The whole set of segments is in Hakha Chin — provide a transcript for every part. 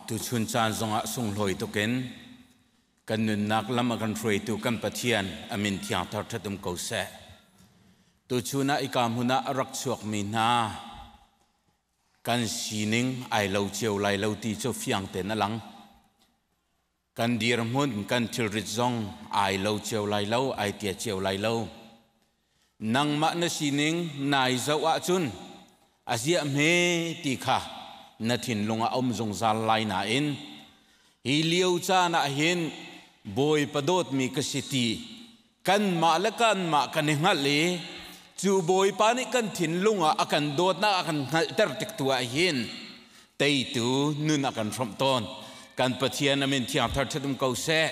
Tuchun caan zongah sunglawi tukin kan nunnak lam a kan hruaitu kan Pathian a min thiang thar ṭhat um ko seh. Tuchun ah ika hmun ah a rak chuakmi hna kan sining ai lo cio lai lo ti cu fiang tein a lang. Kan dirhmun, kan thilrit zong ai lo cio lai lo, ai tia cio lai lo. Nangmah na sining nai zoh ahcun a ziah hme ti kha na thinlung ah a um zungzal lai nain hi lio caan ah hin Bawipa dawtmi ka si ti kanmah le kanmah kan i hngalh i cu Bawipa nih kan thinlung ah a kan dawtnak a kan hngalhter tik tu ah hin teitu nun a kan hrawmh tawn. Kan Pathian a min thiang thar ṭhat um ko seh.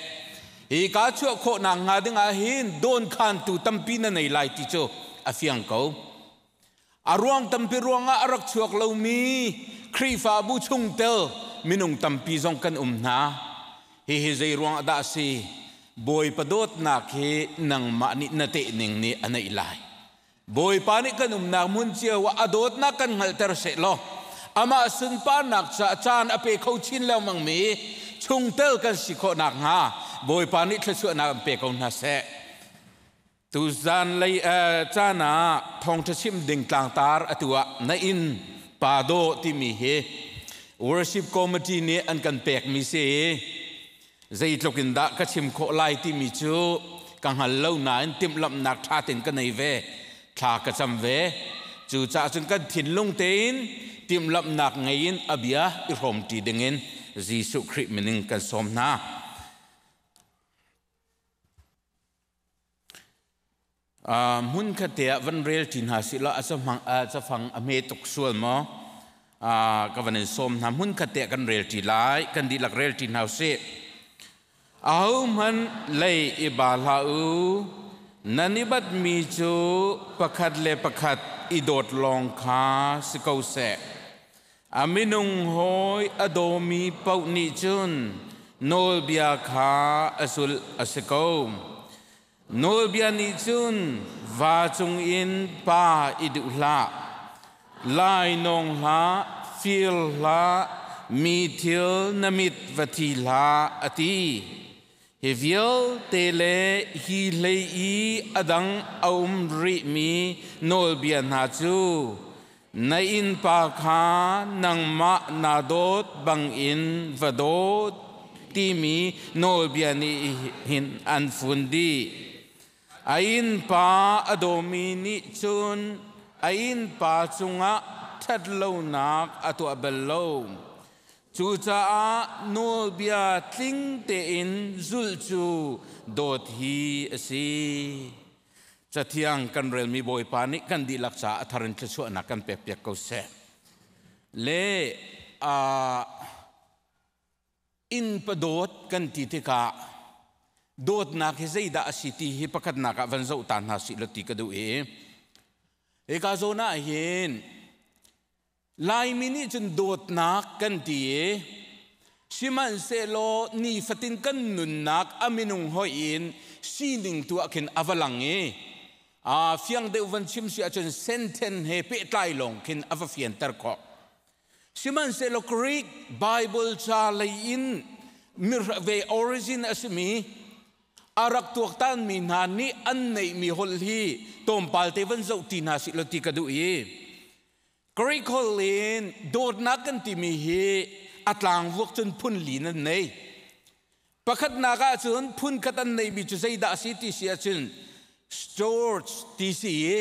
Hi ka chuah khawhnak hnga ding ah hin dawnkhantu tampi na nei lai ti cu a fiang ko. A ruang tampi ruangah a rak chuak lomi Khrihfabu chungtel minung tampi zong kan um hna. Hihi zei ruangah dah a si? Bawipa dawtnak hi nangmah nih na tehning nih a neih lai. Bawipa nih kan umnak hmun cio ah a dawtnak kan hngalhter sehlaw amah sunparnak caah caan a pe kho chin lengmangmi chungtel kan si khawh nakhnga Bawipa nih thluachuahnak an pe ko hna seh. Tuzan lei caan ah thawngṭha chim ding tlangtar atu ah na inn pa dawh timi hi worship committee nih an kan pekmi si. Zeitluk in dah ka chim khawh lai timi cu ka hngal lo nain timhlamhnak ṭha tein ka nei ve, thla ka cam ve. Cucaah cun kan thinlung tein timhlamhnak ngei in a bia i hrawmṭi dingin Jesuh Khrih min in kan sawm hna. Hmun khatte ah van rel ṭi hna sih law a cafang a hme tuk sual maw ka van in sawm hna. Hmun khatte ah kan rel ṭi lai, kan dihlak rel ṭi hna usih. Ahohmanh lei i ba hlah u, nan i batmi cu pakhat le pakhat i dawt lawng kha si ko seh. A minung hawi a dawmi paoh nih cun nawlbia kha a zulh a si ko. Nawlbia nih cun va cungin pa i duh hlah, lainawng hlah, fir hlah, mi thil na mit va thi hlah a ti. Hi vialte le hi hlei i a dang a um rihmi nawlbia hna cu na innpa kha nangmah naa dawt bangin va dawt timi nawlbia nih hin an fun dih. A innpa a dawmi nih cun a innpa cungah ṭhatlonak a tuah bal lo. Cucaah nawlbia tling tein zulh cu dawt hi a si. Cathiang kan relmi Bawipa nih kan dihlak caah a thar in thluachuahnak kan pekpiak ko seh. Le innpa dawt kan ti tikah dawtnak hi zeidah a si ti hi pakhatnak ah van zoh ta hna sih law ti ka duh i hika zawn ah hin Laimi nih cun dawtnak kan ti i sihmanhsehlaw nifatin kan nunnak a minung hoih in sining tu ah khin a va lang i a fiang deuh van chim si ahcun senten he pehtlai lawng khin a va fianter khawh. Sihmanhsehlaw Greek Bible ca lei in ve origin a simi a rak tuaktanmi hna nih an neihmi holh hi tlawmpal te van zoh ti hna sih law ti ka duh i Greek holh in dawtnak kan timi hi a tlangvuak cun phun li nan nei. Pakhatnak ah cun phun khat an neimi cu zeidah a si ti si ahcun storge ti si i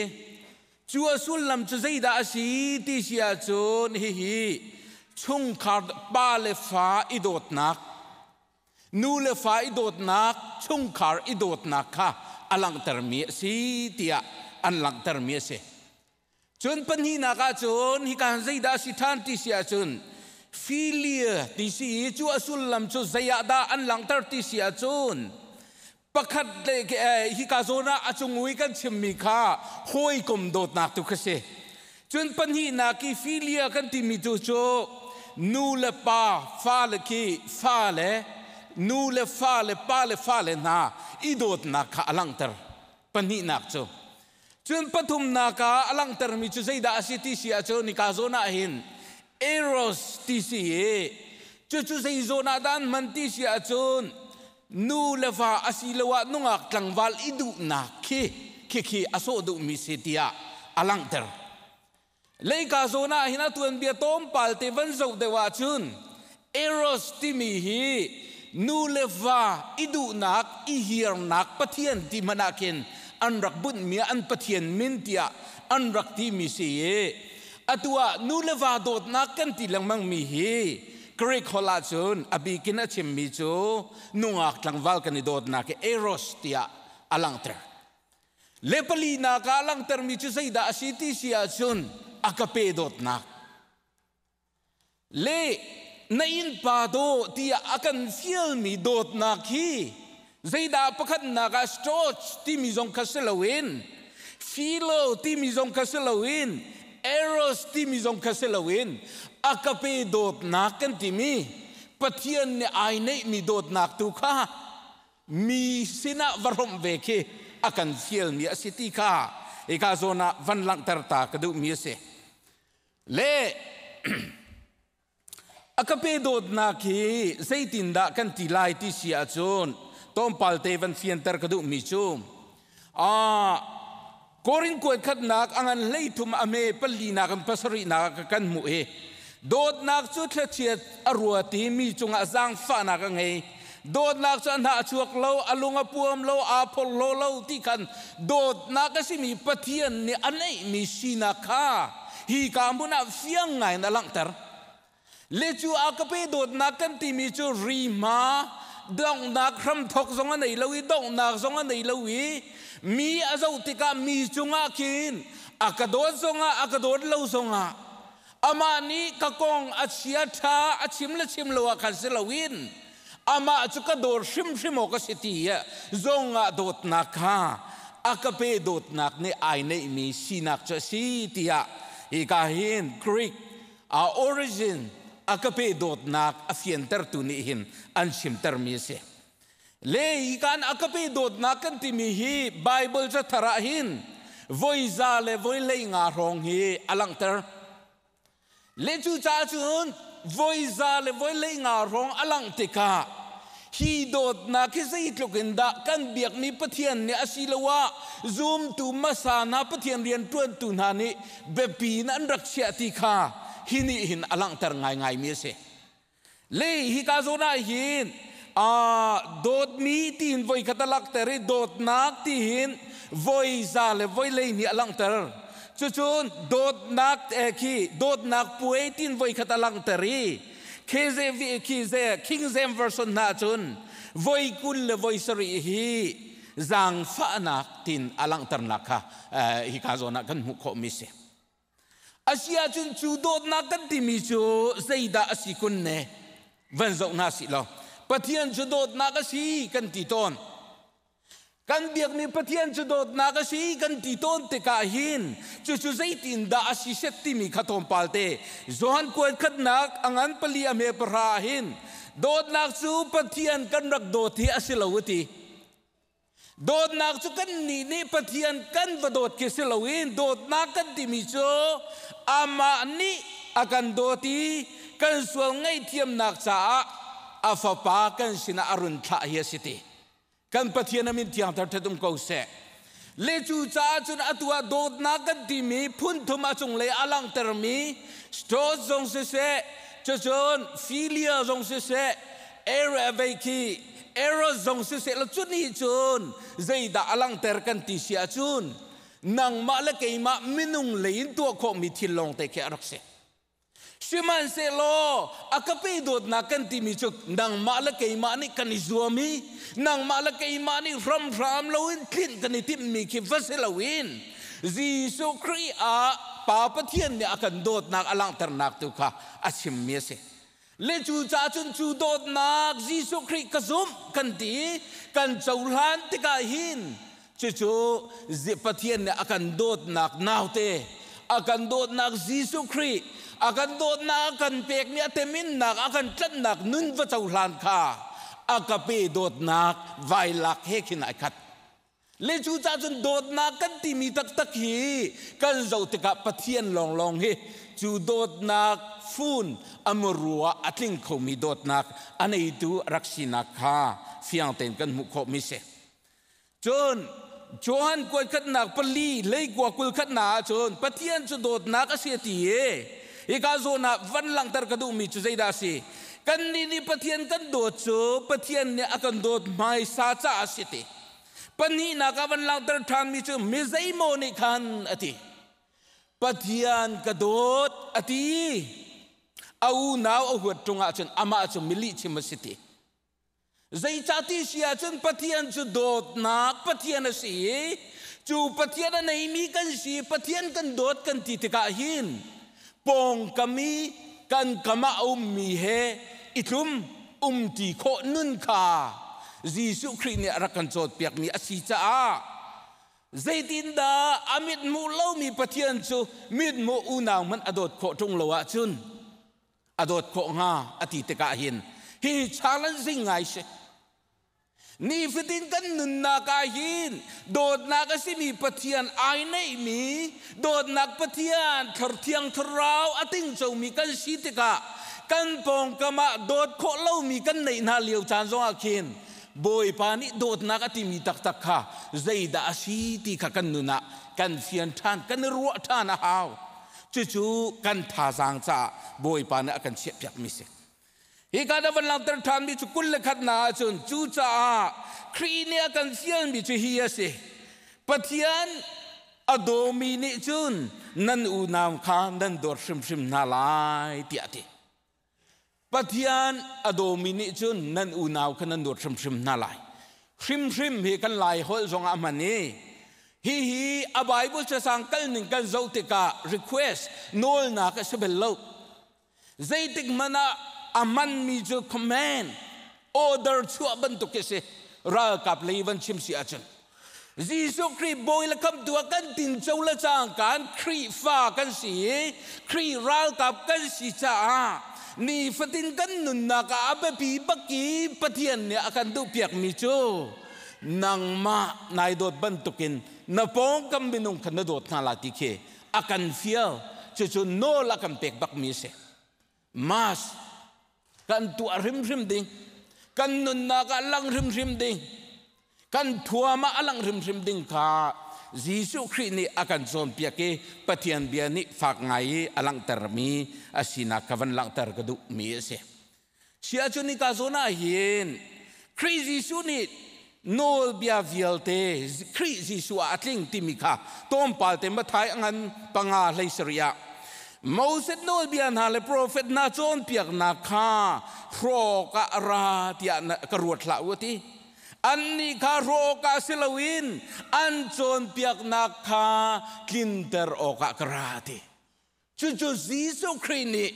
cu a sullam cu zeidah a si ti si ahcun hihi chungkhar pa le fa i dawtnak, nu le fa i dawtnak, chungkhar i dawtnak kha a langhtermi a si tiah an langhtermi a si. Cun pahnihnak ah cun hika zeidah a si ṭhan ti si ahcun philia ti si i cu a sullam cu zei ah dah an langhter ti si ahcun pakhat le hika zawn ah a cung i kan chimmi kha hawikom dawtnak tu kha si. Cun pahnihnak i philia kan timi tu cu nu le pa, fale khi fale, nu le fale, pa le fale hna i dawtnak kha a langhter. Pahnihnak cu. Cun pathumnak ah a langhtermi cu zeidah a si ti si ahcun hika zawn ah hin eros ti si i Cucu zei zawn ah dah an hman ti si ahcun nu le va asiloah nungak tlangval i duhnak khi khikhi a sawh duhmi si tiah a langhter. Leika zawn ah hin a tuanbia tlawmpal te van zoh deuh ahcun Eros timi hi nu le va i duhnak i hiarnak pathian ti hmanh ah khin an rak bunhmi an pathian min tiah an rak timi si i atu ah nu le va dawtnak kan ti lengmang mi hi Greek holh ahcun a bikin a chimmi cu nungak tlangval kan i dawtnak hi eros tiah a langhter. Le palinak ah a langhtermi cu zeidah a si ti si ahcun a ka pe dawtnak. Le na innpa daw tiah a kan fialmi dawtnak hi zeidah pakhatnak ah storge timi zong kha si loin philo timi zong kha si loin eros timi zong kha si loin a ka pe dawtnak kan timi Pathian nih ai neihmi dawtnak tu kha mi sinah va hrawmh ve khi a kan fialmi a si ti kha hika zawn ah van langhter ta ka duhmi a si. Le A ka pe dawtnak hi zeitindah kan ti lai ti si ahcun tlawmpal te van fianter ka duhmi cu Korin kuat khatnak a ngan 13 a hme palinak in pasarihnak kan hmuh hi dawtnak cu thlachiat a ruat i mi cungah zaangfahnak a ngei. Dawtnak cu a hnah a chuak lo, a lung a puam lo, aa phorhlaw lo ti khan dawtnak a simi Pathian nih a neihmi sinak kha hi ka hmun ah fiang ngaiin a langhter. Le cu a ka pe dawtnak kan timi cu rihma donghnak hramthok zong a nei lo i donghnak zong a nei lo i mi a zoh tikah mi cungah khin a ka dawt zongah a ka dawt lo zongah amah nih ka kong a chia ṭha a chim le chim lo ah khan si loin amah cu ka dawt hrimhrim awk a si ti zongah dawtnak kha a ka pe dawtnak nih ai neihmi sinak cu a si tiah hika hin Greek a origin a ka pe dawtnak a fiantertu nih hin an chimtermi a si. Le hi kan a ka pe dawtnak kan timi hi Bible cathar ah hin voi za le voi lei nga hrawng hi a langhter. Le cu caah cun voi za le voi lei nga hrawng a langh tikah hi dawtnak hi zeitluk in dah kan biakmi Pathian nih asiloah zumtu hmasa hna Pathian rianṭuantu hna nih biapi in an rak chiah ti kha hi nih hin a langhter ngaingaimi a si. Le hika zawn ah hin dawtmi tiin voi khat a langhter i dawtnak tihin voi za le voi lei nih a langhter. Cucun dawtnak khi dawtnak puai tiin voi khat a langhter i KJV khi King James Version hna cun voi 20 le voi 70 hi zaangfahnak tin a langhternak kha hika zawn ah kan hmuh khawhmi si. Asi ahcun cu dawtnak kan timi cu zeidah a si kun ne? Van zoh hna sih law. Pathian cu dawtnak a si kan ti tawn. Kan biakmi Pathian cu dawtnak a si kan ti tawn tikah hin cucu zeitin dah a si set timi kha tlawmpal te Johan kuat khatnak a ngan pali a hme pahra ah hin dawtnak cu Pathian kan rak dawt hi a si lo a ti. Dawtnak cu kan nih nih Pathian kan va dawt khi si loin dawtnak kan timi cu amah nih a kan dawt i kan sual ngaihthiamnak caah a fapa kan sinah a run thlah hi a si ti. Kan Pathian a min thiangthar ṭhat um ko seh. Le cu caah cun atu ah dawtnak kan timi phun thum a cunglei a langhtermi storge zong siseh, cucun philia zong siseh, ere khi eros zong siseh la cu nih cun zeidah a langhter kan ti si ahcun nangmah le keimah minung lei in tuah khawhmi thil lawng te khi a rak si. Sihmanhsehlaw a ka pe dawtnak kan timi cu nangmah le keimah nih kan i zuam i nangmah le keimah nih hramhram loin tlinh kan i timhmi khi va si loin Jesuh Khrih ah Pa Pathian nih a kan dawtnak a langhternak tu kha a chimmi a si. Le cu caah cun cu dawtnak Jesuh Khrih ka zumh kan ti i kan cohlan tikah hin cucu Pathian nih a kan dawtnak naute, a kan dawtnak Jesuh Khrih, a kan dawtnak a kan pekmi a teminnak, a kan tlanhnak nun va cohlan kha a ka pe dawtnak vailak he khin ai khat. Le cu cah cun dawtnak kan timi taktak hi kan zoh tikah Pathian lawnglawng hi Cu dawtnak fun a muru ah a tling khomi dawtnak a neitu a rak sinak kha fiang tein kan hmuh khawhmi si. Cun Johan kuatkhatnak pali leikua kul khatnak ahcun Pathian cu dawtnak a si a ti i hika zawn ah van langhter ka duhmi cu zeidah a si? Kannih nih Pathian kan dawt cu Pathian nih a kan dawt hmaisa caah a si ti. Pahnihnak ah van langhter ṭhanmi cu mi zeimaw nih khan a ti. Pathian ka dawt a ti. A unau a huat ṭung ahcun amah cu milihchim a si ti. Zeicahti si ahcun Pathian cu dawtnak Pathian a si i cu Pathian a neimi kan si, Pathian kan dawt kan ti tikah hin pawngkam i kan kam ah a ummi he i tlum umṭi khawh nun kha Jesuh Khrih nih a rak kan cawnpiakmi a si caah zeitindah a mithmuh lomi Pathian cu mithmuh unau hmanh a dawt khawh ṭung lo ahcun a dawt khawh hnga a ti tikah hin hi challenging ngai si. Nifatin kan nunnak ah hin dawtnak a simi Pathian ai neihmi, dawtnak Pathian Thiang Thlarau a tingcomi kan si tikah kan pawngkam ah dawt khawh lomi kan neih hna lio caan zongah khin Bawipa nih dawtnak a timi taktak kha zeidah a si ti kha kan nun ah kan fian ṭhan, kan i ruah ṭhan a hau. Cucu kan thazaang caah Bawipa nih a kan chiahpiakmi si. Hi ka na van langhter ṭhanmi cu 21nak ahcun cucaah Khrih nih a kan fialmi cu hi a si. Pathian a dawmi nih cun nan unau kha nan dawt hrimhrim hna lai tiah a ti. Pathian a dawmi nih cun nan unau kha nan dawt hrimhrim hna lai. Hrimhrim hi kan Lai holh zongah a hman i hihi a Bible cacang kal ning kan zoh tikah request nawlnak a si bel lo. Zeitik hmanh ah a hmanmi cu command order chuah bantuk khi si ralkap lei van chim si ahcun. Jesuh Khrih bawi le khamtu ah kan tinco le cangkaan Khrihfa kan si i Khrih ralkap kan si caah nifatin kan nunnak ah a biapi bak i Pathian nih a kan duhpiakmi cu nangmah nai dawt bantukin na pawngkam minung kha na dawt hna la ti khi a kan fial. Cucu nawl a kan pek bakmi a si. Mass kan tuah hrimhrim ding, kan nunnak ah lang hrimhrim ding, kan thuam ah a lang hrimhrim ding kha Jesuh Khrih nih a kan cawnpiak i Pathian bia nih fak ngai i a langhtermi a sinak kha van langhter ka duhmi a si. Sia cu nika zawn ah hin Khrih Jesuh nih nawlbia vialte Khrih Jesuh ah a tling timi kha tlawmpal te Matthai a ngan panga hlei sarih ah Moses nawlbia hna le profet hna cawnpiaknak kha hrawk ah a ra tiah ka ruat hlah u a ti. Annih kha hrawk ah si loin an cawnpiaknak kha tlinter awkah ka ra a ti. Cucu Jesuh Khrih nih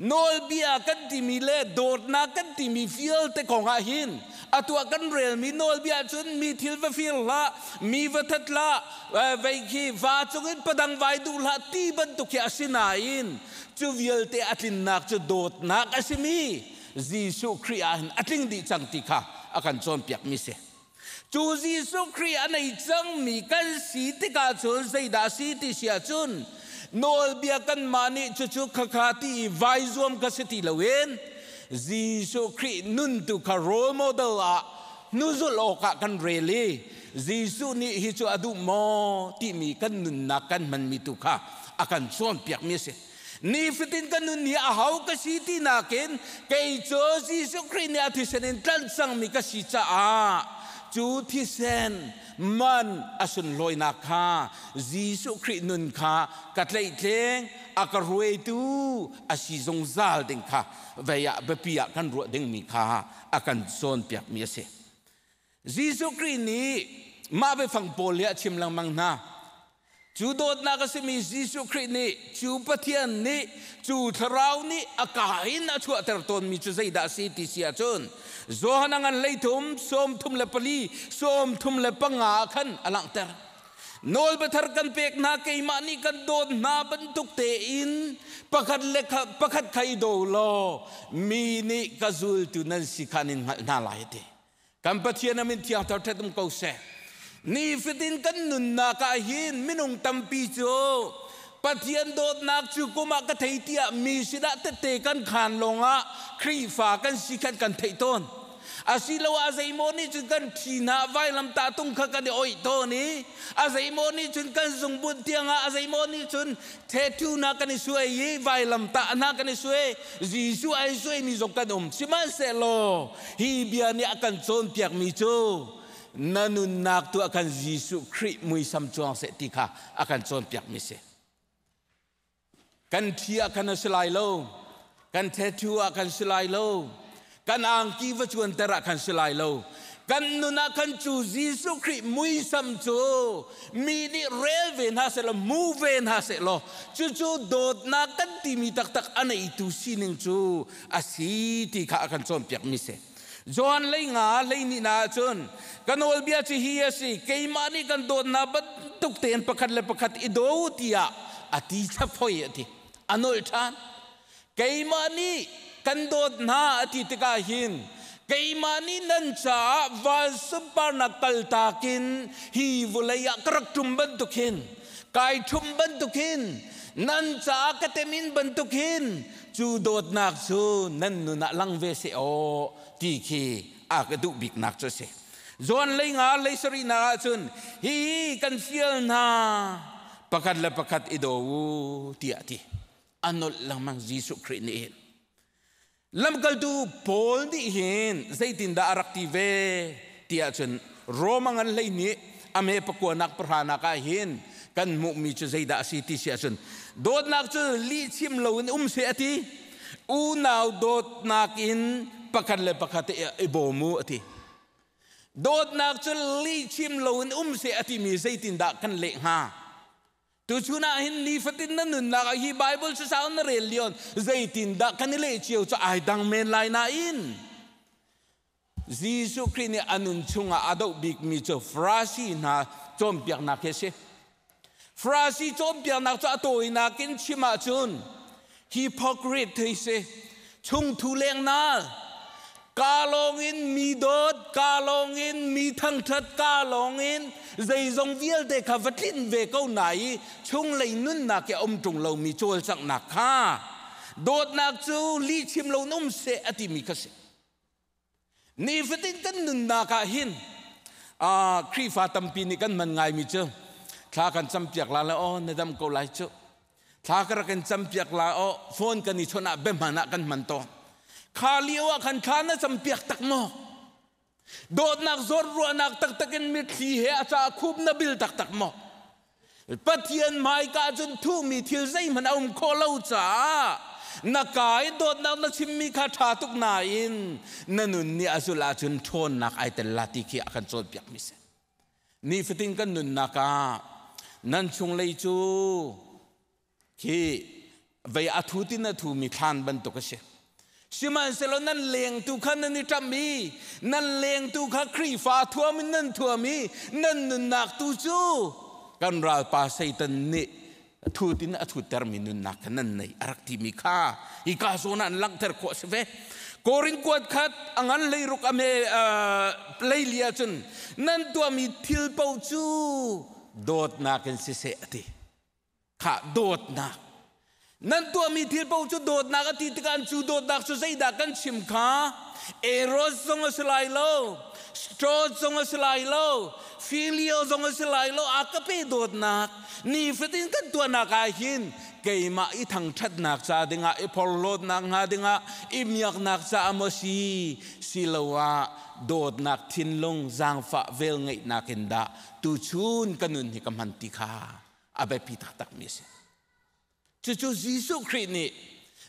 nawlbia kan timi le dawtnak kan timi vialte kong ah hin atu ah kan relmi nawlbia cun mi thil va fir hlah, mi va that hlah, vei khi va cungin padang vai duh hlah ti bantuk hi a si nain cu vialte a tlinnak cu dawtnak a simi Jesuh Khrih ah hin a tling dih cang ti kha a kan cawnpiakmi si. Cu Jesuh Khrih a nei cangmi kan si tikah cun zeidah a si ti si ahcun nawlbia kanmah nih cucu khakha ti i vai zuam kha si ti loin Jesuh Khrih nun tu kha role model ah hnuzulh awkah kan rel i Jesuh nih hi cu a duh maw timi kan nunnak kan hmanmi tu kha a kan cawnpiakmi a si. Nifatin ka nun hi aho ka si ti nakin kei cu Jesuh Khrih nih a thisen in tlanh cangmi ka si caah cu thisen man a sunlawinak kha Jesuh Khrih nun kha ka tlaihtleng a ka ruaitu a si zungzal ding kha vei ah biapi ah kan ruah dingmi kha a kan cawnpiakmi a si. Jesuh Khrih nih mah biafang pawl hi a chim lengmang hna. Cu dawtnak a simi Jesuh Khrih nih cu Pathian nih cu Thlarau nih a ka in a chuahter tawnmi cu zeidah a si ti si ahcun Johan a ngan 33 34 35 ah khan a langhter. Nawlbia thar kan pek hna, keimah nih kan dawt hna bantuk tein pakhat le pakhat kha i daw law mi nih ka zultu nan si kha an in hngalh hna lai a ti. Kan Pathian a min thiang thar ṭhat um ko seh. Nifatin kan nunnak ah hin minung tampi cu Pathian dawtnak cu kum ah ka thei tiah mi sinah tette kan khaan lawngah Khrihfa kan si khan kan theih tawn. Asiloah a zeimaw nih cun kan ṭhi hna vailamtah tung kha kan i oih tawn i a zeimaw nih cun kan zungbunh tiangah, a zeimaw nih cun tattoo hna kan i suai i vailamtah hna kan i suai, Jesuh ai suaimi zong kan um. Sihmanhsehlaw hi bia nih a kan cawnpiakmi cu na nunnak tu a kan Jesuh Khrih muisam cuang seh ti kha a kan cawnpiakmi si. Kan thi ah khan a si lai lo, kan tattoo ah khan si lai lo, kan angki va cuanter ah khan si lai lo. Kan nun ah khan cu Jesuh Khrih muisam cu mi nih rel ve hna seh law, hmu ve hna seh law, cucu dawtnak kan timi taktak a neitu sining cu a si ti kha a kan cawnpiakmi si. Johan lei nga hlei ni na ahcun, ka nawlbia cu hi a si, keimah nih kan dawtnak bantuk tein pakhat le pakhat i daw tiah a ti thlaphoi, a ti. A nolh ṭhan. Keimah nih kan dawt hna a ti tikah hin keimah nih nan caah val sunparnak kaltak in hi vawlei ah ka rak ṭum bantuk hin, kai ṭhum bantuk hin, nan caah ka temin bantuk hin, cu dawtnak cu nan nun ah lang ve seh aw ti khi a ka duh biknak cu a si. John lei nga lei sarih nak ahcun, hi kan fial hna, pakhat le pakhat i daw u tiah ti a nolh lengmang Jesuh Khrih nih hin. Lamkaltu Paul nih hin zeitindah a rak ti ve ti ahcun, Roma ngan hlei nih a me pakuanak pahranak ah hin kan hmuhmi cu zeidah a si ti si ahcun, dawtnak cu lihchim loin um seh a ti, unau dawtnak in pakhat le pakhat i bawm u a ti. Dawtnak cu lihchim loin um seh a timi zeitindah kan leh hnga? Tuchun ah hin nifatin na nunnak ah hi Bible cu sau na rel lion, zeitindah kan i leh cio cu ai dang men lai nain, Jesuh Khrih nih a nun chungah a doh bikmi cu Farasi hna cawnpiaknak hi a si. Farasi cawnpiaknak cu a tawinak in chim ahcun hypocrite hi si. Chungthu lengnal, ka lawngin mi dawt, ka lawngin mi thangṭhat, ka lawngin zeizong vialte kha va tlinh ve ko na i chunglei nunnak i a um ṭung lomi cawlcanghnak kha dawtnak cu lihchim lo um seh a timi kha si. Nifatin kan nunnak ah hin Khrihfa tampi nih kan man ngaimi cu thla kan campiak la le aw na dam ko lai cu, thla ka rak in campiak la aw, phone kan i chawnh ah biahman ah kan hman tawn. Kha lio ah khan thla na campiak tak maw? Dawtnak zawn ruahnak taktak in mitthli he a ca khup na bil taktak maw? Pathian hmaika cun thuhmi thil zeihmanh a um khawh lo caah na ka i dawtnak na chimmi kha ṭha tuk nain na nun nih a zulh ahcun ṭhawnnak ai tel la ti khi a kan cawnpiakmi si. Nifatin kan nunnak ah nan chunglei cu khi vei a thut in a thumi thlan bantuk a si. Sihmanhsehlaw nan lengtu kha nan i ṭamh i nan lengtu kha Khrihfa thuam in nan thuam i nan nunnak tu cu kan ralpa Satan nih thut in a thuttermi nunnak kha nan nei a rak timi kha hi ka zawn ah an langhter khawh a si ve. Korin kuat khat a ngan leiruk a me leili ahcun nan tuahmi thil paoh cu dawtnak in siseh a ti. Kha dawtnak nan tuahmi thil paoh cu dawtnak a ti tikah, cu dawtnak cu zeidah kan chim kha? Eros zong a si lai lo, storge zong a si lai lo, phileo zong a si lai lo, agape dawtnak. Nifatin kan tuahnak ah hin keimah i thangṭhatnak ca dingah, i phorhlawtnak hnga dingah, i miaknak caah maw si, siloah dawtnak thinlung zaangfah velngeihnak in dah tuchun ka nun hi ka hman ti kha a biapi taktakmi a si. Cucu Jesuh Khrih nih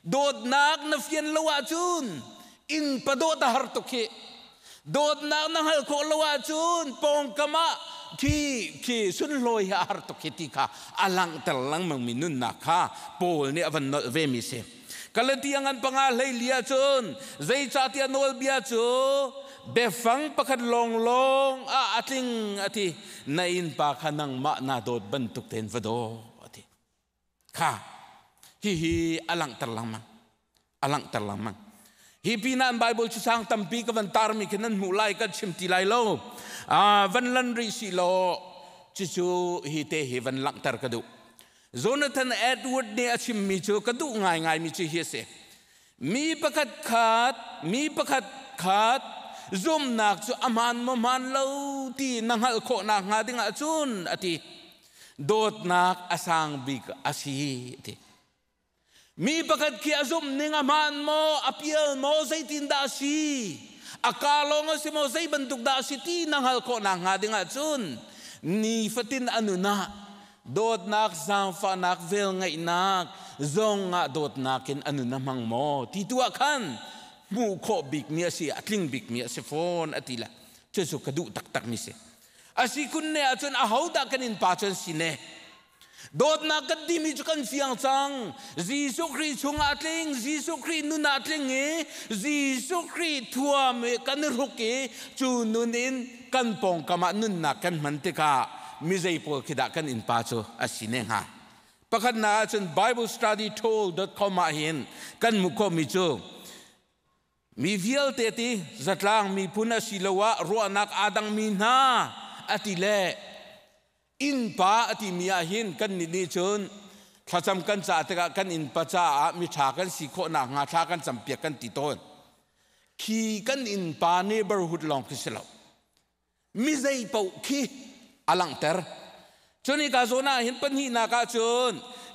dawtnak na fian lo ahcun inn pa dawt a har tuk hi. Dawtnak na hngalh khawh lo ahcun pawngkam ah khi khi sunhlawi hi a har tuk hi ti kha a langhter lengmangmi nunnak kha Paul nih a van nolh ve mi si. Galatia ngan panga hlei li ahcun, zeicahtiah nawlbia cu biafang pakhat lawnglawng ah a tling a ti, na innpa kha nangmah naa dawt bantuk tein va daw a ti. Kha hihi a langhter lengmang, a langhter lengmang. Hi pinah an Bible cu sang tampi ka van tarmi khi nan hmuh lai, kan chim ti lai lo. Van lan rih si law, cucu hi te hi van langhter ka duh. Jonathan Edward nih a chimmi cu ka duh ngaingaimi cu hi a si. Mi pakhat khat, mi pakhat khat zumnak cu a hmaan maw hmaan lo ti na hngalh khawh nakhnga ding ahcun a ti. Dawtnak a sang bik a si a ti. Mi pakhat khi a zumh ning a hmaan maw, a pial maw, zeitindah a si? A kaa lawng a si maw, zei bantuk dah a si ti na hngalh khawh nakhnga ding ahcun nifatin a nun ah dawtnak, zaangfahnak, velngeihnak zong ah dawtnak in a nun a hmang maw ti tu ah khan hmuh khawh bikmi a si, a tling bikmi a si fawn a ti le cucu ka duh taktakmi si. A si kun ne ahcun ahodah kan innpa cu an si ne? Dawtnak kan timi cu kan fiang cang. Jesuh Khrih chungah a tling, Jesuh Khrih nun ah a tling i Jesuh Khrih thuam i kan i hruk i cu nun in kan pawngkam ah nunnak kan hman tikah mi zei pawl khi dah kan innpa cu a si ne hnga. Pakhatnak ahcun BibleStudyTool.com ah hin kan hmuh khawhmi cu mi vialte ti zatlang miphun asiloah ruahnak aa dangmi hna a ti le innpa a timi ah hin kan nih nih cun thlacam kan cah tikah kan innpa caah miṭha kan si khawh nakhnga thla kan campiak kan ti tawn. Khi kan innpa neighborhood lawng khi si lo. Mi zei paoh khi a langhter. Cun hika zawn ah hin pahnihnak ah cun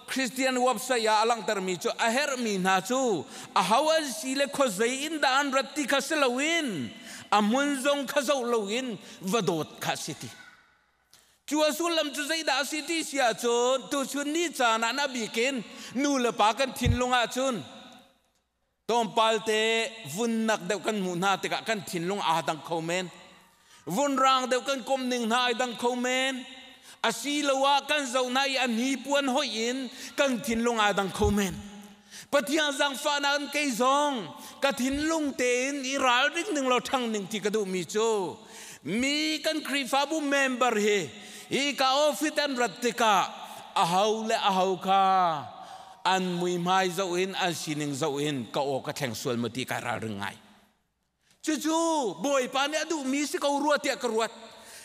Christian website ah a langhtermi cu a herhmi hna cu aho an si le khuazei in dah an rat ti kha si loin a hmun zong kha zoh loin va dawt kha si ti. Cu a sullam cu zeidah a si ti si ahcun tuchun ni caan ah na bikin nu le pa kan thinlung ahcun tlawmpal te vunnak deuh kan hmuh hna tikah kan thinlung aa dang kho men. Vunrang deuh kan kom ning hna ai dang kho men. Asiloah kan zoh hna i a hnipuan hoih in kan thinlung aa dang kho men. Pathian zaangfahnak in kei zong ka thinlung tein i ralring ning law ṭhang ning ti ka duhmi cu mi kan Khrihfabu member hi hi ka office an rat tikah aho le aho kha an muihmai zoh in an sining zoh in ka aw ka thleng sual maw ti kai ralring ngai. Cucu Bawipa nih a duhmi si ko rua tiah ka ruat.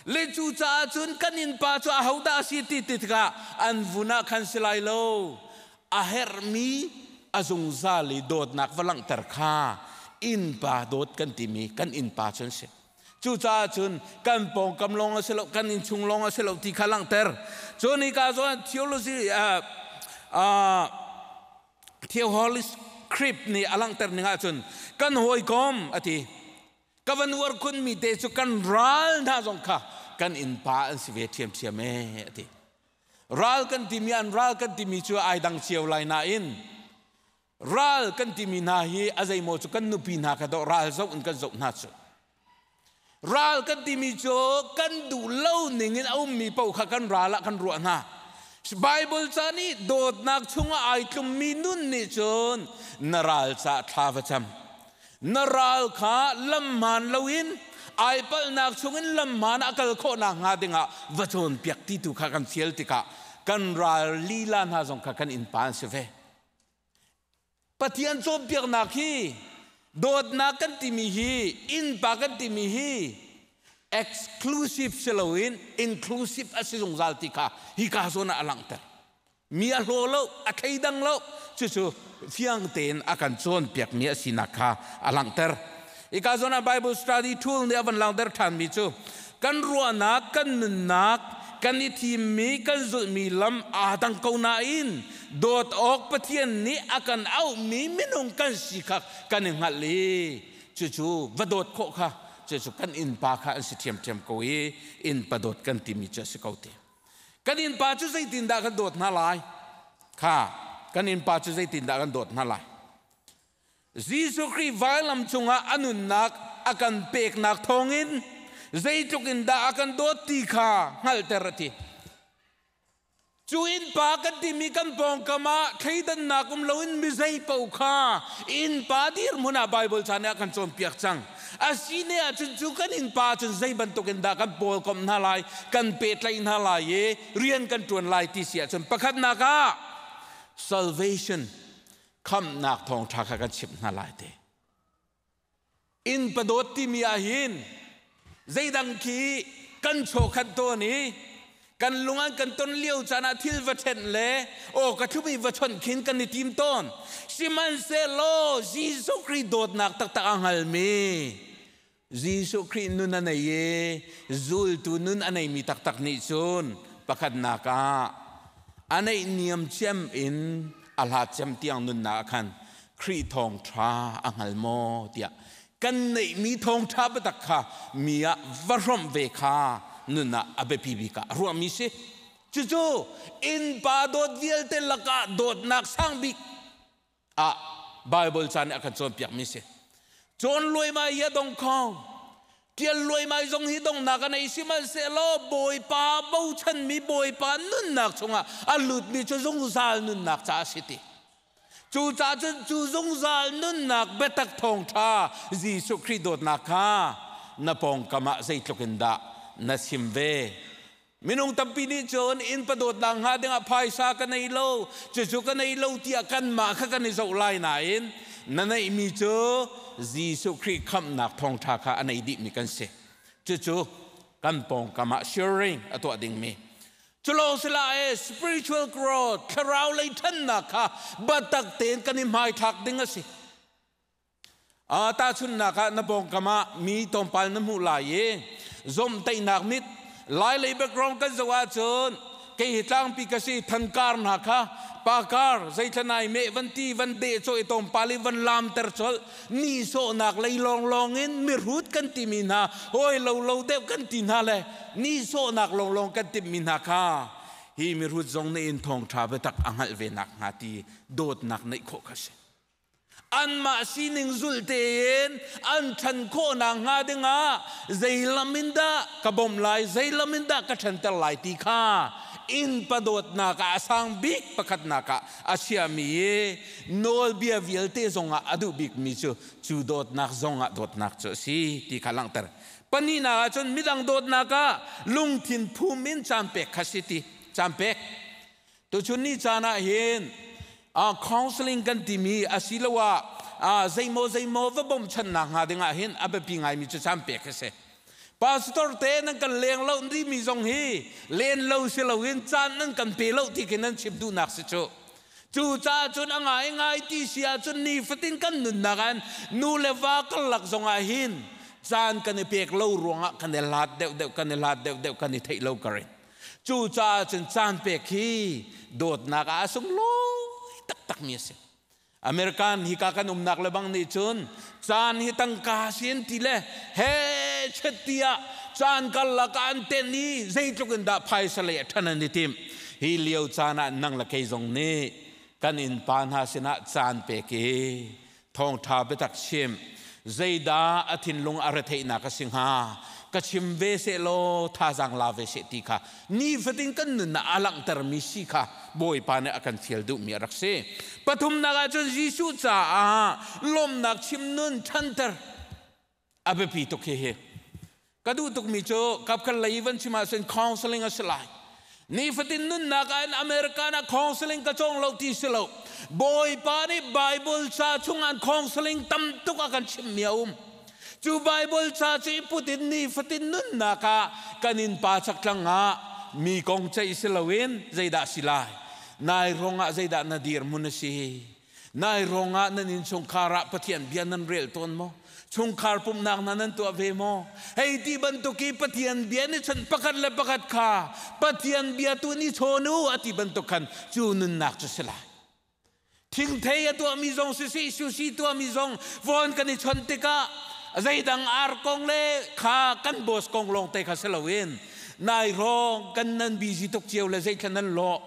Le cu caah cun kan innpa cu ahodah a si ti tikah an vun ah khan si lai lo. A herhmi a zungzal i dawtnak va langhter kha innpa dawt kan timi kan innpa cu an si. Cucaah cun kan pawngkam lawng a si lo, kan innchung lawng a si lo ti kha langhter. Cun hika zawn theology Theoholy Script nih a langhter ning ahcun kan hawikom a ti. Ka van uar khunmi te cu kan ral hna zong kha kan innpa an si ve ṭhiamṭhiam ee a ti. Ral kan timi an ral kan timi cu ai dang cio lai nain ral kan timi hna hi a zeimaw cu kan nupi hna kha dawh ral zoh in kan zoh hna cu. Ral kan timi cu kan duh lo ning in a ummi paoh kha kan ral ah kan ruah hna. Bible ca nih dawtnak chungah ai tlummi nun nih cun na ral ca thla va cam. Na ral kha lam hmaan loin ai palhnak chungin lam hmaan a kal khawh nakhnga dingah va cawnpiak ti tu kha kan fial tikah kan ral lila hna zong kha kan innpa an si ve. Pathian cawnpiaknak hi dawtnak kan timi hi innpa kan timi hi exclusive si loin inclusive a si zungzal ti kha hika zawn ah a langhter. Mi a hlaw lo, a thleidang lo, cucu fiang tein a kan cawnpiakmi a sinak kha a langhter. Hika zawn ah Bible study tool nih a van langhter ṭhanmi cu kan ruahnak, kan nunnak, kan i thimmi, kan zulhmi lam aa dang ko nain dawt awk Pathian nih a kan auhmi minung kan si kha kan i hngalh i cucu va dawt khawh kha cucu kan innpa kha an si ṭhiamṭhiam ko i innpa dawt kan timi cu a si ko ti. Kan innpa cu zeitindah kan dawt hna lai? Kha kan innpa cu zeitindah kan dawt hna lai? Jesuh Khrih vailam cungah a nunnak a kan peknak thawngin zeitluk in dah a kan dawt ti kha hngalhter a ti. Cu innpa kan timi kan pawngkam ah thleidannak um loin mi zei paoh kha innpa dirhmun ah Baibal ca nih a kan cawnpiak cang. A si ne ahcun cu kan innpa cun zei bantuk in dah kan pawlkomh hna lai, kan pehtlaih hna lai i rian kan ṭuan lai ti si ahcun pakhatnak ah salvation khamhnak thawngṭha kha kan chimh hna lai te. Inn padawt timi ah hin zeidang khi kan chawkhat tawn i Kan lung an kan ton lio caan ah thil va ṭhenh le aw ka thlumi va chawnh khin kan i tim tawn. Sihmanhsehlaw Jesuh Khrih dawtnak taktak a hngalmi Jesuh Khrih nun a nei i zultu nun a neimi taktak nih cun pakhatnak ah a neih niam cem in a hlat cem tiang nunnak ah khan Khrih thawngṭha a hngal maw tiah kan neihmi thawngṭha biatak kha mi ah va hrawmh ve kha nun ah a biapi bik ah a ruahmi si. Cucu innpa dawt vialte lakah dawtnak sang bik ah Bible ca nih a kan cawnpiakmi si. Cawn luaimai hi a dong kho. Ṭial luaimai zong hi donghnak a nei sihmanhsehlaw Bawipa bochanmi Bawipa nunnak chungah a lutmi cu zungzal nunnak caah a si ti. Cucaah cun cu zungzal nunnak biatak thawngṭha Jesuh Khrih dawtnak kha na pawngkam ah zeitluk in dah na chim ve? Minung tampi nih cun innpa dawtnak hnga dingah phaisa ka nei lo, cucu ka nei lo tiah kanmah kha kan i zoh lai nain na neihmi cu Jesuh Khrih khamhnak thawngṭha kha a nei dihmi kan si. Cucu kan pawngkam ah sharing a tuah dingmi Culawng sila e spiritual growth thlarau lei ṭhannak kha biatak tein kan i hmaithlak ding a si. Tahchunhnak ah na pawngkam ah mi tlawmpal na hmuh lai i zomhtaihnak mit lai lei background kan zoh ahcun kei hi tlangpi ka si thankar hna kha pakar zeithlanai meh van ti van deh cawh i tlawmpal i van lamter colh nihsawhnak lei lawnglawng in mihrut kan timi hna hawi lo lo deuh kan ti hna le nihsawhnak lawnglawng kan timhmi hna kha hi mihrut zong nih in thawngṭha biatak a hngalh ve nak hnga ti dawtnak neih khawh kha si. Anmah sining zulh tein an ṭhan khawhnak hnga dingah zei lam in dah ka bawmh lai, zei lam in dah ka ṭhanter lai ti kha innpa dawtnak ah a sang bik pakhatnak ah a chiami i nawlbia vialte zongah a duh bikmi cu cu dawtnak zongah dawtnak cu a si ti kha langhter. Pahnihnak ah cun midang dawtnak ah lungthin phum in caan pek kha si ti caan pek. Tuchun ni caan ah hin counseling kan timi asiloah zeimaw zeimaw va bawmchannak hnga dingah hin a biapi ngaimi cu caan pek a si. Pastor te nan kan leng lo timi zong hi len lo si loin caan nan kan pe lo ti khi nan chim duhnak si cu. Cu caah cun a ngai ngai ti si ahcun nifatin kan nunnak ah nu le va karlak zongah hin caan kan i pek lo ruangah kan i hlat deuhdeuh kan i hlat deuhdeuh kan i theih lo karin. Cucaah cun caan pek hi dawtnak ah a sunglawi taktakmi a si. American hika kan umnak le bang nih cun caan hi tangka sin ti le he chet tiah caan karlak ah an ten i zeitluk in dah phaisa lei a ṭhan an i timh. Hi lio caan ah nang le kei zong nih kan innpa hna sinah caan pek i thawngṭha biatak chim zeidah a thinlung a retheihnak a si hnga ka chim ve seh law thazaang la ve seh ti kha nifatin kan nunnak a langhtermi si kha Bawipa nih a kan fial duhmi a rak si. Pathumnak ah cun Jesuh caah lawmnak chim nun ṭhanter a biapi tuk hihi. Ka duh tukmi cu kapkhat lei van chim ahcun counseling a si lai. Nifatin nunnak ah in American ah counseling ka cawng lo ti si lo. Bawipa nih Bible ca chung ah counseling tam tuk a kan chimmi a um. Cu Bible ca cu i put in nifatin nunnak ah kan innpa chaktlang ah mi kong ceih si loin zeidah si lai? Nai ruangah zeidah na dirhmun a si? Nai ruangah nan innchungkhar ah Pathian bia nan rel tawn maw? Chungkhar pumhnak hna nan tuah ve maw? Hei ti bantuk i Pathian bia nih cun pakhat le pakhat kha Pathian bia tu nih chawn u a ti bantuk khan cu nunnak cu si lai. Thingthei a tuahmi zong sisih, sushi tuahmi zong phone kan i chawnh tikah zeidang ar kong le kha kan boss kong lawng te kha si loin nai hrawng kan nan busy tuk cio le zeithla nan lawh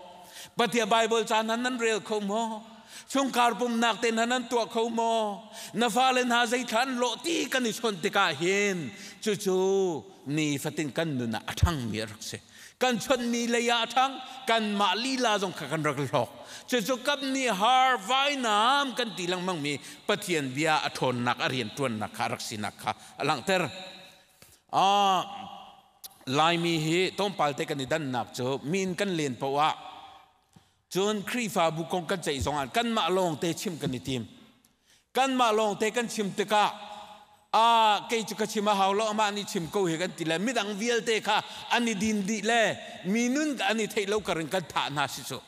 Pathian Bible ca hna nan rel kho maw? Chungkhar pumnak te hna nan tuah kho maw? Na fale hna zeithla an lawh ti kan i chawnh tikah hin cucu nifatin kan nun ah a ṭhangmi a rak si. Kan chawnhmi lei ah a ṭhang, kanmah lila zong kha kan rak hlawk. Cucu kap nih har vainam kan ti lengmangmi Pathian bia a ṭhawnnak, a rianṭuannak kha a rak sinak kha a langhter. Laimi hi tlawmpal te kan i dannak cu min kan len paoh ah cun Khrihfabu kong kan ceih zongah kanmah lawng te chim kan i tim. Kanmah lawng te kan chim tikah A kei cu ka chim a hau lo, amah nih chim ko hi kan ti le midang vialte kha an i din dih le mi nun an i theih lo karin kan thah hna si cu.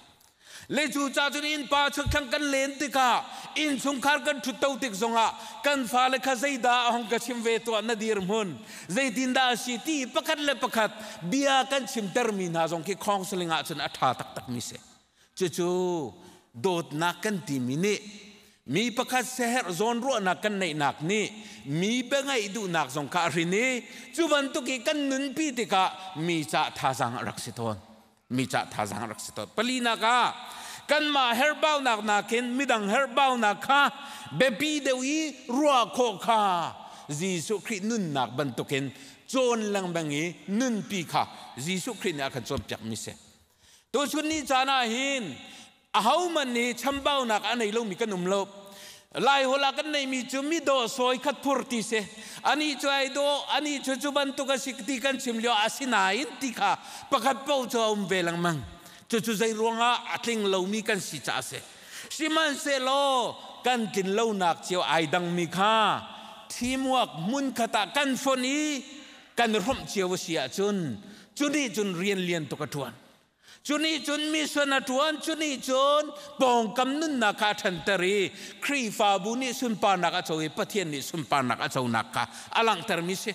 Le cu ca cun innpa chakthlang kan len tikah, innchungkhar kan ṭhutto tik zongah kan fale kha zeidah a hong ka chim ve tuah, na dirhmun zeitindah a si ti pakhat le pakhat bia kan chimtermi hna zong khi counseling ah cun a ṭha taktakmi si. Cucu dawtnak kan timi nih mi pakhat seherh zawnruahnak kan neihnak nih mi biangaih duhnak zong kha a hrin i cu bantuk i kan nunpi tikah mi cah thazaang a rak si tawn. Mi cah thazaang a rak si tawn. Palinak ah, kanmah herhbaunak nakin midang herhbaunak kha biapi deuh i ruah khawh kha Jesuh Khrih nunnak bantukin cawn lengmang i nunpi kha Jesuh Khrih nih a kan cawnpiakmi si. Tuchun ni caan ah hin ahohmanh nih chambaunak a nei lomi kan um lo. Laiholh ah kan neihmi cu mi dawh sawi khat phur ti si. Anih cu ai dawh, anih cu cu bantuk a si ti kan chim lio asinain ti kha pakhat paoh cu a um ve lengmang. Cucu zei ruangah a tling lomi kan si caah a si. Sihmanhsehlaw kan tlin lonak cio ai dangmi kha teamwork hmunkhat ah kan fonh i kan hrawmh cio a si ahcun cu nih cun rian lian tuk a ṭuan. Cu nih cun mission a ṭuan, cu nih cun pawngkam nunnak kha a ṭhanter i Khrihfabu nih sunparnak a co i Pathian nih sunparnak a conak kha a langhtermi si.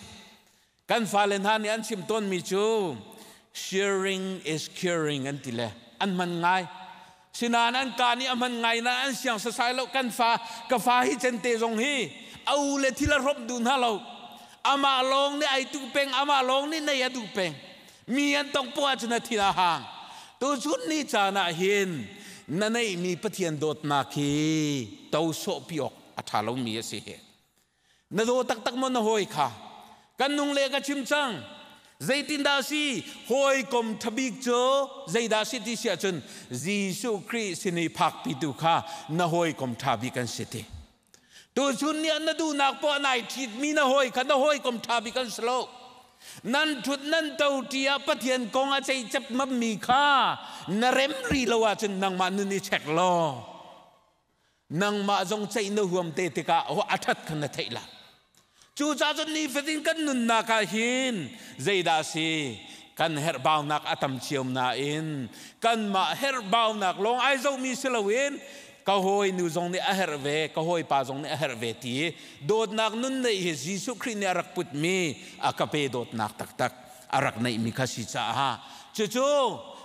Kan fale hna nih an chim tawnmi cu sharing is caring an ti le an hman ngai. Sinain an ka nih a hman ngai na an siang sasai lo. Kan fa, ka fa hi cente zong hi a u le thil a hrawmh duh hna lo. Amah lawng nih ai tuh peng, amah lawng nih nei a duh peng. Mi an tong poah cun a thin a hang. Tuchun ni caan ah hin na neihmi Pathian dawtnak hi to sawhpi awk a ṭha lomi a si hi. Na daw taktak maw na hawi kha? Kan nung le ka chim cang. Zeitindah si hawikom ṭhabik cu zeidah si ti si ahcun Jesuh Khrih sin i phakpitu kha na hawikom ṭha bik an si ti. Tuchun ni ah na duhnak poah nai ṭhitmi na hawi kha na hawikom ṭha bik an si lo. Nan ṭhut nan to ṭi ah Pathian kong a ceicep mammi kha na rem ri lo ahcun nangmah nun i check law nangmah zong ceih na huam te tikah a ṭhat kha na theih lai. Cucaah cun nifatin kan nunnak ah hin zeidah a si? Kan herhbaunak a tam cio nain kanmah herhbaunak lawng ai zohmi si loin ka hawinu zong nih a herh ve, ka hawipa zong nih a herh ve ti dawtnak nun neih hi Jesuh Khrih nih a rak putmi a ka pe dawtnak taktak a rak neihmi kha si caah cucu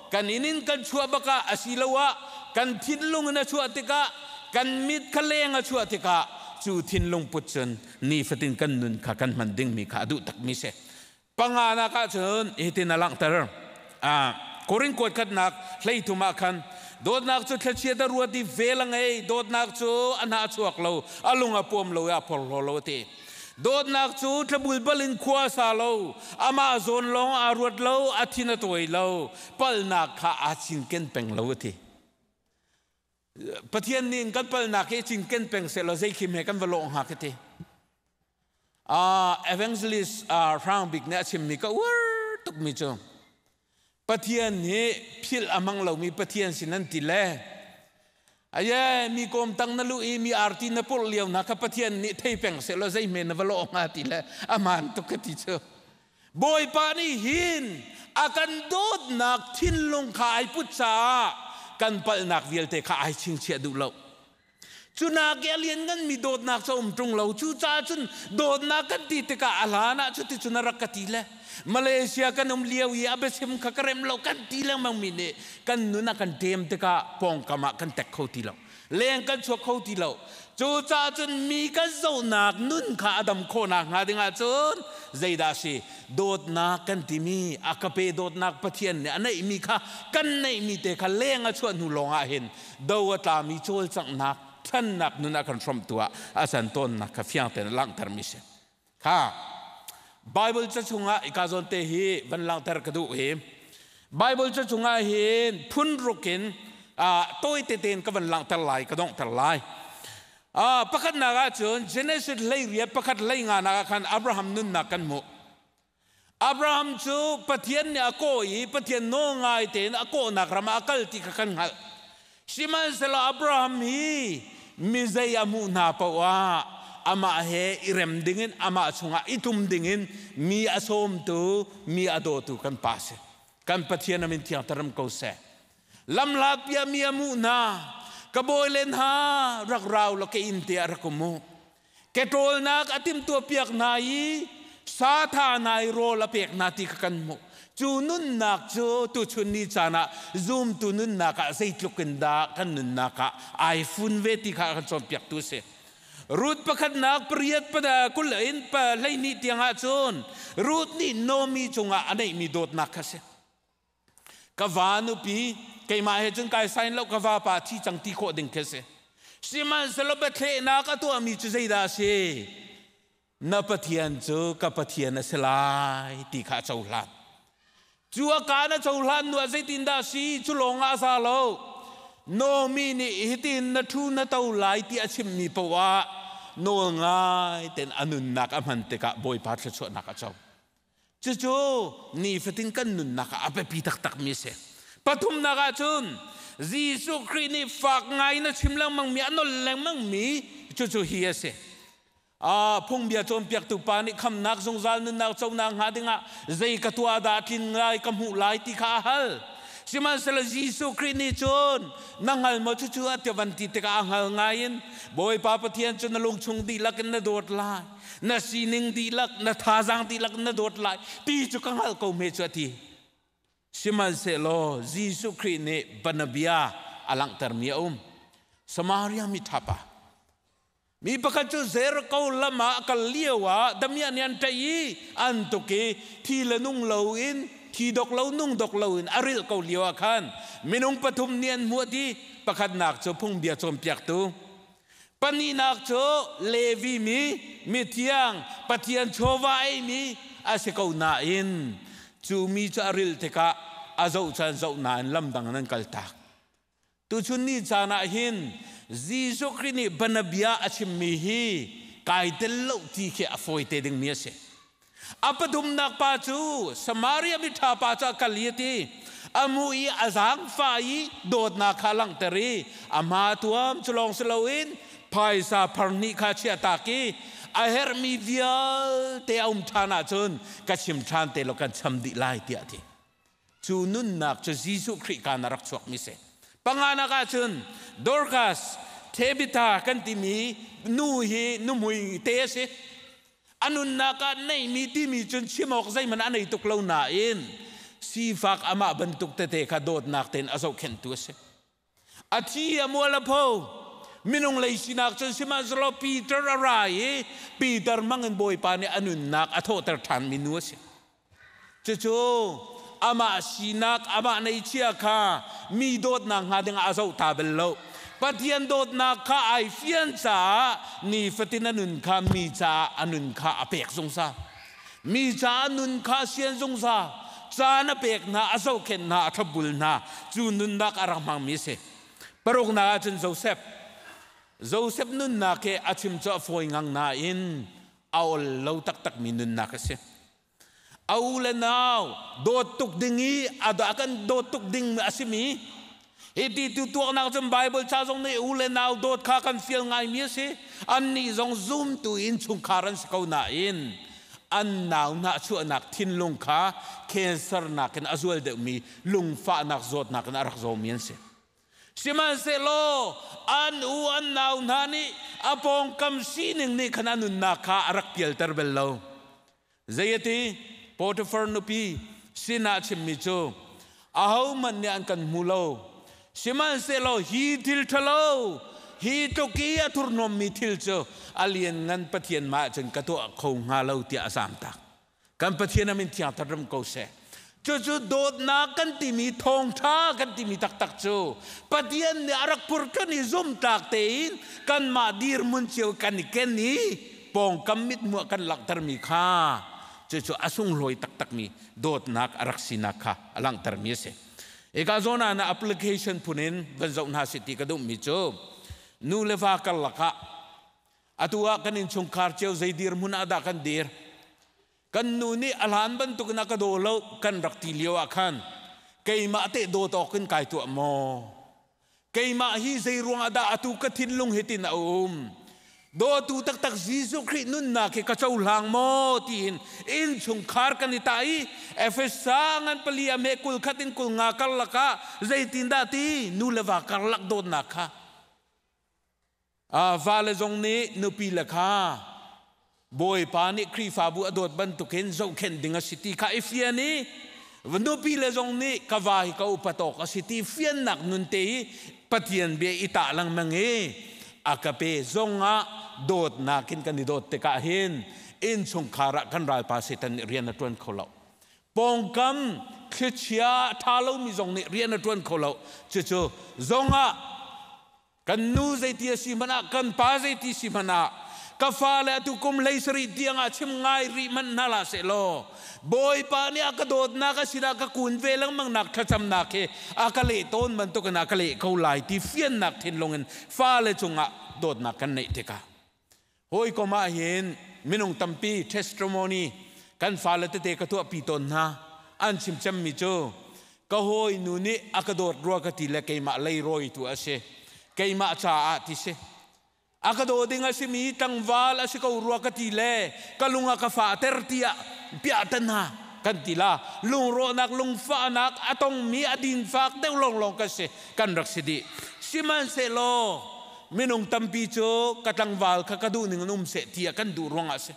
kan inn in kan chuah bakah asiloah kan thinlung in a chuah tikah, kan mit kha leng a chuah tikah, cu thinlung put cun nifatin kan nun kha kan hman dingmi kha a duh takmi si. Panganak ah cun hitin a langhter. Korin kuat khatnak 13 ah khan dawtnak cu thlachiat a ruat i vel a ngei, dawtnak cu a hnah a chuak lo, a lung a puam lo i a phorhlaw lo a ti. Dawtnak cu tlabulbal in khua a sa lo, amah zawn lawng aa ruat lo, a thin a tawi lo, palhnak kha aa cinken peng lo a ti. Pathian nih kan palhnak hi cinken peng sehlaw zei khim he kan va lawh hnga ka ti. Evangelist Hrang Bik nih a chimmi ka uar tukmi cu Pathian hi philh a hmang lomi Pathian sin an ti le aye mi kawm tang na luh i mi arti na purh lio hna kha Pathian nih thei peng sehlaw zei hme na va lawh hnga ti le a hmaan tuk ka ti cu. Bawipa nih hin a kan dawtnak thinlung kha ai put caah kan palhnak vialte kha ai chingchiah duh lo. Cu nak i a liannganmi dawtnak cu a um ṭung lo. Cucaah cun dawtnak kan ti tikah a hlan ah cuticun a rak ka ti le Malaysia kan um lio i a biachim kha ka rem lo kan ti lengmangmi nih kan nun a kan ṭem tikah pawngkam ah kan tek kho ti lo. Leng kan chuak kho ti lo. Cucaah cun mi kan zohnak nun kha a dam khawhnak hnga ding ahcun zeidah a si? Dawtnak kan timi a ka pe dawtnak Pathian nih a neihmi kha kan neihmi te kha leng a chuah hnu lawng ah hin do a tlami cawlcanghnak ṭhannak nun a kan hrawmhtu ah a can tawnnak kha fiang tein a langhtermi si. Kha Bible ca chungah ika zawn te hi van langhter ka duh hi. Bible ca chungah hin phun ruk in tawi tete in ka van langhter lai, ka donghter lai. Pakhatnak ah cun Genesis 18 pakhat 15 nak ah khan Abraham nunnak kan hmuh. Abraham cu Pathian nih a kawh i Pathian nawl ngai tein a kawhnak ram ah a kal ti kha kan hngalh. Sihmanhsehlaw Abraham hi mi zei a hmuh hna paoh ah amah he i rem dingin amah chungah i tum dingin mi a sawmtu mi a dawtu kan pa si. Kan Pathian amin thiang taram ko seh. Lamhlat pia mi a muh hna ka bawi len ha rak rau la ke inn te ah rak um u. Ke ṭawlnak a timhtuah piak hna i sa tha hna i rawl a pek hna ti kha kan hmuh. Cu nunnak cu tuchun ni caan ah zumtu nunnak ah zeitluk in dah kan nunnak ah ai fun ve ti kha a kan cawnpiaktu a si. Ruth pakhatnak pariat 20 in 12 tiang ah cun Ruth nih Naomi cungah a neihmi dawtnak kha a si. Ka va nupi keimah he cun kai sain lo, ka vapa thi cang ti khawh ding khi a si. Sihmanhsehlaw biathlehnak a tuahmi cu zeidah a si? Na Pathian cu ka Pathian a si lai ti kha a cohlan. Cu a kaan a cohlan hnu ah zeitindah a si? Cu lawng ah a za lo. Naomi nih hitin na ṭhu na to lai ti a chimmi paoh ah nawl ngai tein a nunnak a hman tikah Bawipa thluachuahnak a co. Cucu nifatin kan nunnak ah a biapi taktakmi a si. Pathumnak ah cun Jesuh Khrih nih fak ngai in a chim lengmangmi, a nol lengmangmi cucu hi a si. Phungbia cawnpiaktu pa nih khamnak zungzal nunnak conak hnga dingah zei ka tuah dah tlin lai ka hmuh lai ti kha a hal. Sihmanhsehlaw Jesuh Khrih nih cun na hngal maw cucu a ti van ti tikah a hngal ngai in Bawipa Pathian cu na lungchung dihlak in na dawt lai, na sining dihlak, na thazaang dihlak in na dawt lai ti cu ka hngalh ko hme cu a ti. Sihmanhsehlaw Jesuh Khrih nih banabia a langhtermi a um. Samaria mi ṭhapa mi pakhat cu Jericho lam ah a kal lio ah damiah nih an ṭaih i an tuk i thi le nung loin, thi dok lo nung dok loin a rilh ko lio ah khan minung pathum nih an hmuh i pakhatnak cu phungbia cawnpiaktu, pahnihnak cu Levi mi, mithiang, Pathian chawva eimi a si ko nain cu mi cu a rilh tikah a zoh caan zoh nain lamdang in an kaltak. Tuchun ni caan ah hin Jesuh Khrih nih banabia a chimmi hi kai tel lo ti khi a fawi te dingmi a si. A pathumnak pa cu Samaria miṭha pa cu a kal i a ti. A mu i a zaangfah i dawtnak kha a langhter i a hma tuam cu lawng si loin phaisa phar hnih kha chiahtak i a herhmi vialte a um ṭhan ahcun ka chim ṭhan te law kan cham dih lai tiah a ti. Cu nunnak cu Jesuh Khrih kaan a rak chuakmi si. Panganak ahcun Dorcas, Tabitha kan timi nu hi nuhmui te a si. A nunnak ah neihmi timi cun chim awk zeihmanh a nei tuk lo nain sifak amah bantuk tete kha dawtnak tein a zohkhenhtu a si. A thi a mual a pho. Minung lei sinak cun sihmanhsehlaw Peter a ra i Peter hmang in Bawipa nih a nunnak a thawhter ṭhanmi nu a si. Cucu amah sinak, amah neihchia kha mi dawtnak hnga dingah a zoh ta bal lo. Pathian dawtnak kha ai fian caah nifatin a nun kha mi caah a nun kha a pek zungzal. Mi caah nun kha sian zungzal. Caan a pek hna, a zohkhenh hna, a thlopbul hna. Cu nunnak a rak hmangmi a si. Paruknak ahcun Joseph. Joseph nunnak hi a chim cu a fawi ngang nain a ol lo taktakmi nunnak a si. A u le nau dawt tuk ding i a kan dawt tuk ding a simi hi ti tu tuaknak cun Bible ca zong nih u le nau dawt kha kan fial ngaimi a si. Annih zong zumtu in chungkhar an si ko nain an nau hna chuahnak thinlung kha cancer nakin a zual deuhmi lungfahnak zawtnak in a rak zawmi an si. Sihmanhsehlaw an u an nau hna nih a pawngkam sining nih khan a nunnak kha a rak pialter bal lo. Zei a ti? Potifar nupi sinah a chimmi cu ahohmanh nih an kan hmu lo. Sihmanhsehlaw hi thil ṭhalo, hi tluk i a thurhnawmmi thil cu a lianngan Pathian mah cun ka tuah kho hnga lo tiah a zamtak. Kan Pathian a min thiang ram ko seh. Cucu dawtnak kan timi, thawngṭha kan timi taktak cu Pathian nih a rak purṭan i zumtlak tein kanmah dirhmun cio kan i ken i pawngkam mithmuh kan langhtermi kha cucu a sunglawi taktakmi dawtnak a rak sinak kha a langhtermi a si. Ika zawn ah na application phun in van zoh hna sih ti ka duhmi cu nu le va karlak ah atu ah kan innchungkhar cio zei dirhmun ah dah kan dir? Kan nu nih a hlan bantukin a ka daw lo kan rak ti lio ah khan keimah teh dawt awk in kai tuah maw? Keimah hi zei ruangah dah atu ka thinlung hitin a um? Dawtu taktak Jesuh Khrih nunnak hi ka cohlang maw tiin innchungkhar kan i tah i Efesa ngan pali a meh 21 in 50 karlak ah zeitindah ti nu le va karlak dawtnak kha vale zong nih nupi le kha Bawipa nih Khrihfabu a dawt bantukin zohkhenh ding a si ti kha i fian i nupi le zong nih ka va hi ka upat awk a si ti fiannak nun te hi Pathian bia i tah lengmang i a ka pe zong ah dawtnak in kan i dawt tikah hin innchungkhar ah kan ralpa Satan nih rian a ṭuan kho lo. Pawngkam thlichia ṭha lomi zong nih rian a ṭuan kho lo. Cucu zong ah Kan nu zeiti a si hmanh ah, kan pa zeiti si hmanh ah, ka fale atu kum 17 tiang ah chim ngai rih hmanh hna hlah seh law, Bawipa nih a ka dawtnak a sinah ka kun ve lengmang nak thlacamnak hi a ka leh tawn bantukin a ka leh ko lai ti fiannak thinlung in fale cungah dawtnak kan neih tikah hawikom ah hin minung tampi testimony kan fale tete ka tuahpi tawn hna. An chim cemmi cu ka hawi nu nih a ka dawt rua ka ti le keimah leirawi tu a si, keimah caah ti si, a ka daw ding a simi tlangval a si ko rua ka ti le ka lung a ka fahter tiah piah tan hna kan ti la. Lungrawhnak, lungfahnak a tongmi a dinfak deuh lawnglawng kan si, kan rak si dih. Sihmanhsehlaw minung tampi cu ka tlangval kha ka duh ning in um seh tiah kan duh ruangah si,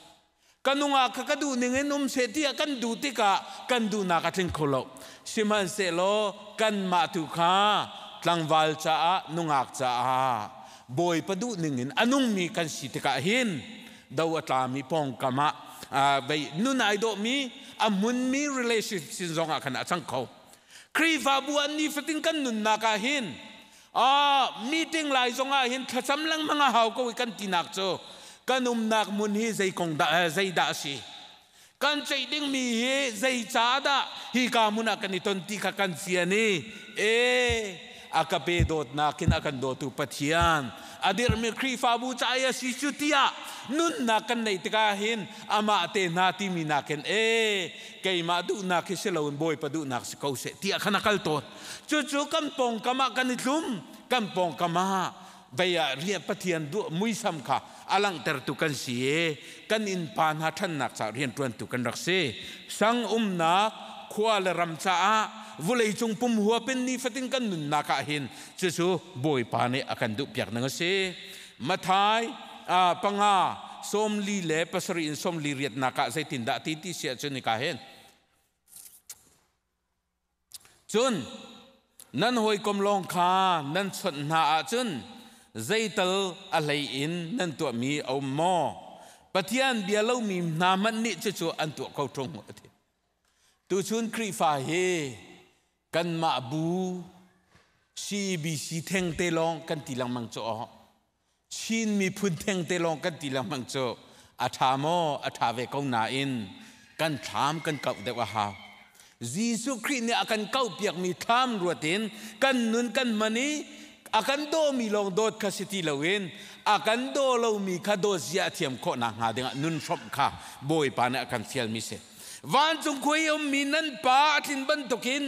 ka nungak kha ka duh ning in um seh tiah kan duh tikah kan duhnak a tling kho lo. Sihmanhsehlaw kanmah tu kha tlangval caah, nungak caah Bawipa duh ning in a nungmi kan si tikah hin do a tlami pawngkam ah vei nun ai dawhmi a hmunmi relationship zong ah khan a cang kho. Khrihfabu an nifatin kan nunnak ah hin meeting lai zong ah hin thlacam lengmang a hau ko i kan tinak cu kan umnak hmun hi zei kong dah, zei dah a si, kan ceih dingmi hi zei ca dah hi ka hmun ah kan i ton ti kha kan fian i e a ka pe dawtnak in a kan dawtu Pathian a dirhmi Khrihfabu ca i a si cu tiah nunnak kan neih tikah hin amah te hna timi nakin e keimah duhnak hi si loin Bawipa duhnak si ko seh tiah khan a kal tawn. Cucu kan pawngkam ah kan i tlum, kan pawngkam ah vei ah rian Pathian duh muisam kha a langhtertu kan si i kan innpa hna ṭhannak caah rianṭuantu kan rak si. Sang umnak khua le ram caah vawleicung pum huap in nifatin kan nunnak ah hin cucu Bawipa nih a kan duhpiak ning a si. Matthai 5 47 in 48 ah zeitindah ti ti si ahcun hika hin cun nan hawikom lawng kha nan chawnh hna ahcun zeital a hlei in nan tuahmi a um maw? Pathian bia lomi hna hmanh nih cucu an tuah ko ṭung a ti. Tuchun Khrihfa hi kanmah bu CEBC thengte lawng kan ti lengmang cu aw. Chin miphun thengte lawng kan ti lengmang cu a ṭha maw? A ṭha ve ko nain kan thlam kan kauh deuh a hau. Jesuh Khrih nih a kan kauhpiakmi thlam ruat in kan nun kan hman i a kan dawmi lawng dawt kha si ti loin a kan daw lomi kha dawt zia a thiam khawh nakhnga dingah nun hrawmh kha Bawipa nih a kan fialmi si. Vancung khua i ummi nan Pa a tlin bantukin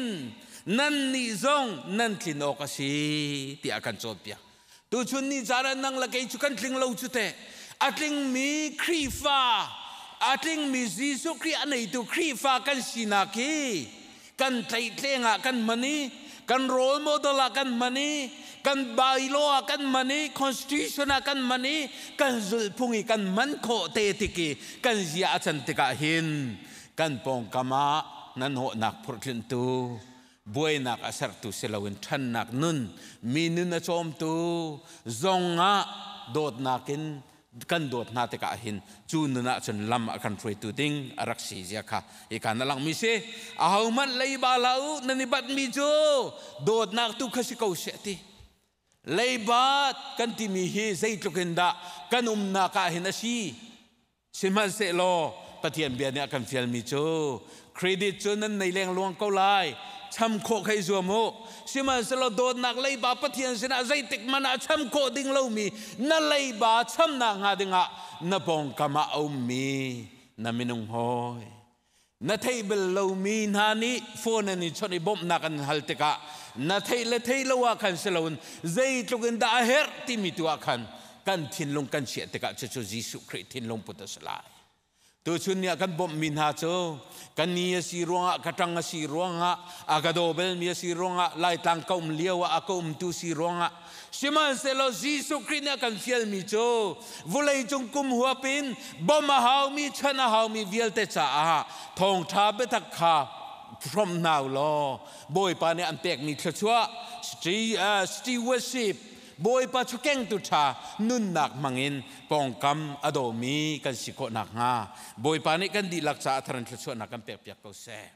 nannih zong nan tlin awk a si tiah a kan cawnpiak. Tuchun ni caan ah nang le kei cu kan tling lo cu teh. A tlingmi Khrihfa, a tlingmi Jesuh Khrih a neitu Khrihfa kan sinak hi kan tlaihtleng ah kan hman i kan role model ah kan hman i kan bylaw ah kan hman i constitution ah kan hman i kan zulhphung i kan hman khawh te tik i kan zia a can tikah hin kan pawngkam ah nan hawhnak phurhtlinhtu, buainak a sertu si loin ṭhannak nun, mi nun a cawmtu zongah dawtnak in kan dawt hna tikah hin cu nun ah cun lam a kan hruaitu ding a rak si zia kha hika na langmi si. Ahohmanh leiba hlah u, nan i batmi cu dawtnak tu kha si ko seh ti. Leibat kan timi hi zeitluk in dah kan umnak ah hin a si. Sihmanhsehlaw Pathian bia nih a kan fialmi cu credit cu nan nei lengluang ko lai, cham khawh kha i zuam u. Sihmanhsehlaw dawtnak leiba Pathian sinah zeitik hmanh ah cham khawh ding lomi na leiba chamnak hnga dingah na pawngkam ah a ummi na minung hawi, na theih bal lomi hna nih phone an i chawnh i bawmhnak an hal tikah na theih le theih lo ah khan si loin zeitluk in dah a herh timi tu ah khan Kan thinlung kan chiah tikah cucu Jesuh Khrih thinlung put a si lai. Tuchun ni ah kan bawmhmi hna cu kan ni a si ruangah, ka ṭang a si ruangah, a ka daw belmi a si ruangah, Laitlang ka um lio ah a ka umtu si ruangah, sihmanhsehlaw Jesuh Khrih nih a kan fialmi cu vawlei cung kum huap in bawmh a haumi, chan a haumi vialte caah thawngṭha biatak kha hrawm hna u law Bawipa nih an pekmi thluachuah stewardship, Bawipa cu kengtu ṭha nunnak hmangin pawngkam a dawmi kan si khawh nakhnga Bawipa nih kan dihlak caah thar in thluachuahnak kan pekpiak ko seh.